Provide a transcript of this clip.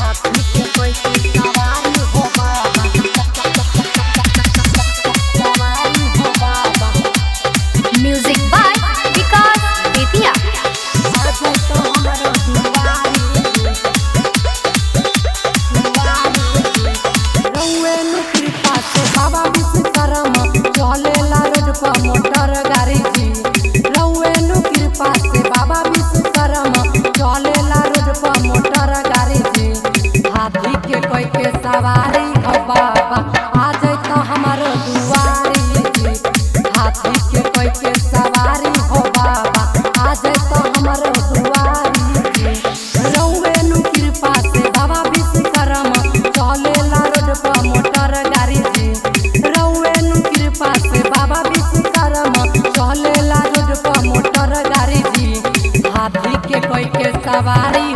हाथी के कोई के सवारी हो बाबा, सवारी हो बाबा। म्यूजिक बाय विकास बेतिया। आ जइतो हमरो दुआरी, दुआरी। रउए नु कृपा से बाबा विश्वकर्मा चलेला रोड पर मोटर गाड़ी जी। रउए नु कृपा से बाबा विश्वकर्मा चलेला रोड पर मोटर गाड़ी जी। हाथी के कोई के सवारी हो बाबा, आ जइतो हमरो दुआरी जी। हाथी के कोई के सवारी हो बाबा, आ जइतो हमरो दुआरी जी। रउए नु कृपा से बाबा विश्वकर्मा चलेला रोड पर मोटर गाड़ी जी। रउए नु कृपा से बाबा विश्वकर्मा चलेला रोड पर मोटर गाड़ी जी। हाथी के कोई के सवारी